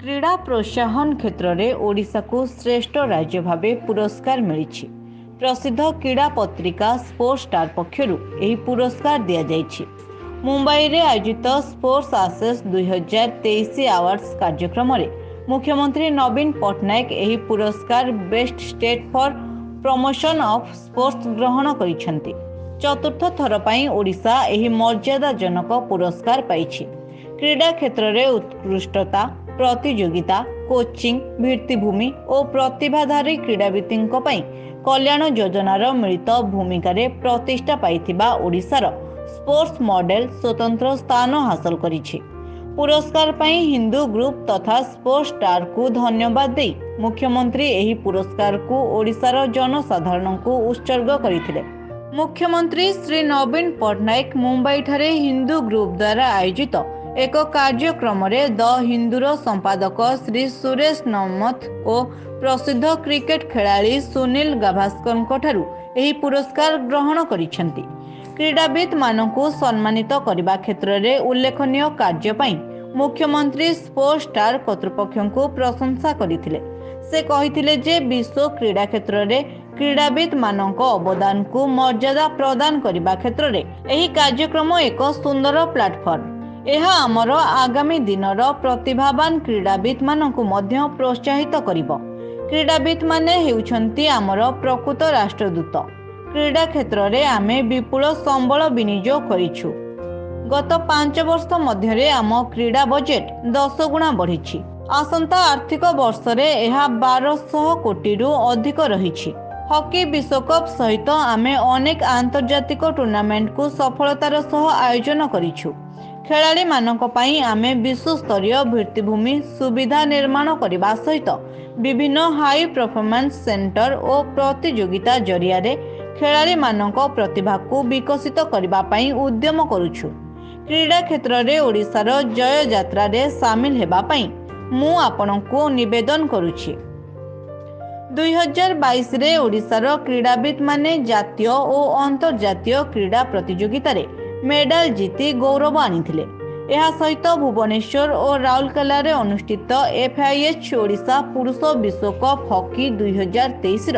କ୍ରୀଡ଼ା ପ୍ରୋତ୍ସାହନ କ୍ଷେତ୍ରରେ ଓଡ଼ିଶାକୁ ଶ୍ରେଷ୍ଠ ରାଜ୍ୟ ଭାବେ ପୁରସ୍କାର ମିଳିଛି। ପ୍ରସିଦ୍ଧ କ୍ରୀଡ଼ା ପତ୍ରିକା ସ୍ପୋର୍ଟସ୍ ଷ୍ଟାର ପକ୍ଷରୁ ଏହି ପୁରସ୍କାର ଦିଆଯାଇଛି। ମୁମ୍ବାଇରେ ଆୟୋଜିତ ସ୍ପୋର୍ଟସ୍ ଆସେସ୍ 2023 ଆୱାର୍ଡସ୍ କାର୍ଯ୍ୟକ୍ରମରେ ମୁଖ୍ୟମନ୍ତ୍ରୀ ନବୀନ ପଟ୍ଟନାୟକ ଏହି ପୁରସ୍କାର best state for promotion of sports ଗ୍ରହଣ କରିଛନ୍ତି। ଚତୁର୍ଥ ଥର ପାଇଁ ଓଡ଼ିଶା ଏହି ମର୍ଯ୍ୟାଦାଜନକ ପୁରସ୍କାର ପାଇଛି। କ୍ରୀଡ଼ା କ୍ଷେତ୍ରରେ ଉତ୍କୃଷ୍ଟତା, ପ୍ରତିଯୋଗିତା, କୋଚିଂ, ଭିତ୍ତିଭୂମି ଓ ପ୍ରତିଭାଧାରୀ କ୍ରୀଡ଼ାବିତ୍ଙ୍କ ପାଇଁ କଲ୍ୟାଣ ଯୋଜନାର ମିଳିତ ଭୂମିକାରେ ପ୍ରତିଷ୍ଠା ପାଇଥିବା ଓଡ଼ିଶାର ସ୍ପୋର୍ଟସ୍ ମଡେଲ ସ୍ୱତନ୍ତ୍ର ସ୍ଥାନ ହାସଲ କରିଛି। ପୁରସ୍କାର ପାଇଁ ହିନ୍ଦୁ ଗ୍ରୁପ ତଥା ସ୍ପୋର୍ଟସ୍ ଷ୍ଟାରକୁ ଧନ୍ୟବାଦ ଦେଇ ମୁଖ୍ୟମନ୍ତ୍ରୀ ଏହି ପୁରସ୍କାରକୁ ଓଡ଼ିଶାର ଜନସାଧାରଣଙ୍କୁ ଉତ୍ସର୍ଗ କରିଥିଲେ। ମୁଖ୍ୟମନ୍ତ୍ରୀ ଶ୍ରୀ ନବୀନ ପଟ୍ଟନାୟକ ମୁମ୍ବାଇଠାରେ ହିନ୍ଦୁ ଗ୍ରୁପ ଦ୍ୱାରା ଆୟୋଜିତ ଏକ କାର୍ଯ୍ୟକ୍ରମରେ ଦ ହିନ୍ଦୁର ସମ୍ପାଦକ ଶ୍ରୀ ସୁରେଶ ନମଥ ଓ ପ୍ରସିଦ୍ଧ କ୍ରିକେଟ ଖେଳାଳି ସୁନୀଲ ଗାଭାସ୍କରଙ୍କଠାରୁ ଏହି ପୁରସ୍କାର ଗ୍ରହଣ କରିଛନ୍ତି। କ୍ରୀଡ଼ାବିତ୍ମାନଙ୍କୁ ସମ୍ମାନିତ କରିବା କ୍ଷେତ୍ରରେ ଉଲ୍ଲେଖନୀୟ କାର୍ଯ୍ୟ ପାଇଁ ମୁଖ୍ୟମନ୍ତ୍ରୀ ସ୍ପୋର୍ଟସ୍ ଷ୍ଟାର କର୍ତ୍ତୃପକ୍ଷଙ୍କୁ ପ୍ରଶଂସା କରିଥିଲେ। ସେ କହିଥିଲେ ଯେ ବିଶ୍ୱ କ୍ରୀଡ଼ା କ୍ଷେତ୍ରରେ କ୍ରୀଡ଼ାବିତ୍ମାନଙ୍କ ଅବଦାନକୁ ମର୍ଯ୍ୟାଦା ପ୍ରଦାନ କରିବା କ୍ଷେତ୍ରରେ ଏହି କାର୍ଯ୍ୟକ୍ରମ ଏକ ସୁନ୍ଦର ପ୍ଲାଟଫର୍ମ। ଏହା ଆମର ଆଗାମୀ ଦିନର ପ୍ରତିଭାବାନ କ୍ରୀଡ଼ାବିତ୍ମାନଙ୍କୁ ମଧ୍ୟ ପ୍ରୋତ୍ସାହିତ କରିବ। କ୍ରୀଡ଼ାବିତ୍ମାନେ ହେଉଛନ୍ତି ଆମର ପ୍ରକୃତ ରାଷ୍ଟ୍ରଦୂତ। କ୍ରୀଡ଼ା କ୍ଷେତ୍ରରେ ଆମେ ବିପୁଳ ସମ୍ବଳ ବିନିଯୋଗ କରିଛୁ। ଗତ 5 ବର୍ଷ ମଧ୍ୟରେ ଆମ କ୍ରୀଡ଼ା ବଜେଟ୍ 10 ଗୁଣା ବଢ଼ିଛି। ଆସନ୍ତା ଆର୍ଥିକ ବର୍ଷରେ ଏହା 1200 କୋଟିରୁ ଅଧିକ ରହିଛି। ହକି ବିଶ୍ୱକପ୍ ସହିତ ଆମେ ଅନେକ ଆନ୍ତର୍ଜାତିକ ଟୁର୍ଣ୍ଣାମେଣ୍ଟକୁ ସଫଳତାର ସହ ଆୟୋଜନ କରିଛୁ। ଖେଳାଳିମାନଙ୍କ ପାଇଁ ଆମେ ବିଶ୍ୱସ୍ତରୀୟ ଭିତ୍ତିଭୂମି ସୁବିଧା ନିର୍ମାଣ କରିବା ସହିତ ବିଭିନ୍ନ ହାଇ ପରଫର୍ମାନ୍ସ ସେଣ୍ଟର ଓ ପ୍ରତିଯୋଗିତା ଜରିଆରେ ଖେଳାଳିମାନଙ୍କ ପ୍ରତିଭାକୁ ବିକଶିତ କରିବା ପାଇଁ ଉଦ୍ୟମ କରୁଛୁ। କ୍ରୀଡ଼ା କ୍ଷେତ୍ରରେ ଓଡ଼ିଶାର ଜୟଯାତ୍ରାରେ ସାମିଲ ହେବା ପାଇଁ ମୁଁ ଆପଣଙ୍କୁ ନିବେଦନ କରୁଛି। 2022ରେ ଓଡ଼ିଶାର କ୍ରୀଡ଼ାବିତ୍ମାନେ ଜାତୀୟ ଓ ଅନ୍ତର୍ଜାତୀୟ କ୍ରୀଡ଼ା ପ୍ରତିଯୋଗିତାରେ ମେଡାଲ ଜିତି ଗୌରବ ଆଣିଥିଲେ। ଏହା ସହିତ ଭୁବନେଶ୍ୱର ଓ ରାଉରକେଲାରେ ଅନୁଷ୍ଠିତ ଏଫ୍ଆଇଏଚ୍ ଓଡ଼ିଶା ପୁରୁଷ ବିଶ୍ୱକପ୍ ହକି 2023ର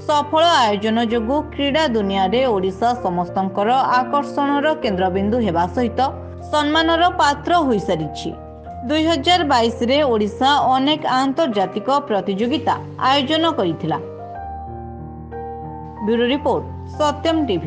ସଫଳ ଆୟୋଜନ ଯୋଗୁଁ କ୍ରୀଡ଼ା ଦୁନିଆରେ ଓଡ଼ିଶା ସମସ୍ତଙ୍କର ଆକର୍ଷଣର କେନ୍ଦ୍ରବିନ୍ଦୁ ହେବା ସହିତ ସମ୍ମାନର ପାତ୍ର ହୋଇସାରିଛି। 2022ରେ ଓଡ଼ିଶା ଅନେକ ଆନ୍ତର୍ଜାତିକ ପ୍ରତିଯୋଗିତା ଆୟୋଜନ କରିଥିଲା। Bureau report, Satyam TV.